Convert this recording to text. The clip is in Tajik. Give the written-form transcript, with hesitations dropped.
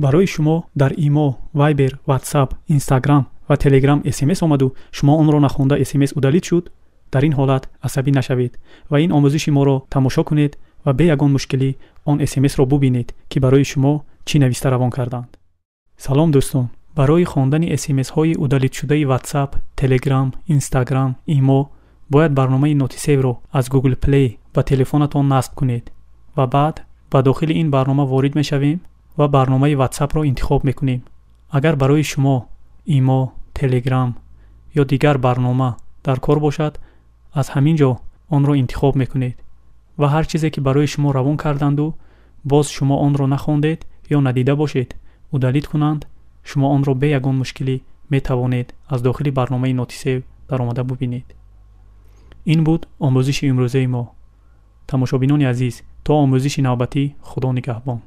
Барои шумо дар Имо, Вайбер, Ватсап, Инстаграм ва Телеграм СМС омаду шумо онро нахонда СМС удалить шуд, дар ин ҳолат асабӣ нашавед ва ин омӯзиши моро тамошо кунед ва бе ягон мушкилӣ он СМС-ро бубинед, ки барои шумо чӣ нависта равон карданд. Салом, дӯстон! Барои хондани СМС-ҳои удалить шудаи Ватсап, Телеграм, Инстаграм, Имо бояд барномаи Нотисевро аз Google Play ба телефонатон насб кунед ва баъд ба дохили ин барнома ворид мешавем ва барномаи Ватсапро интихоб мекунем. Агар барои шумо Имо, Телеграм ё дигар барнома дар кор бошад, аз ҳамин ҷо онро интихоб мекунед ва ҳар чизе, ки барои шумо равон карданду боз шумо онро нахондед ё надида бошед, удалить кунанд, шумо онро бе ягон мушкилӣ метавонед аз дохили барномаи Нотисев даромада бубинед. Ин буд омӯзиши имрӯзаи мо. Тамошобинони азиз, то омӯзиши навбатӣ Худо нигаҳбон.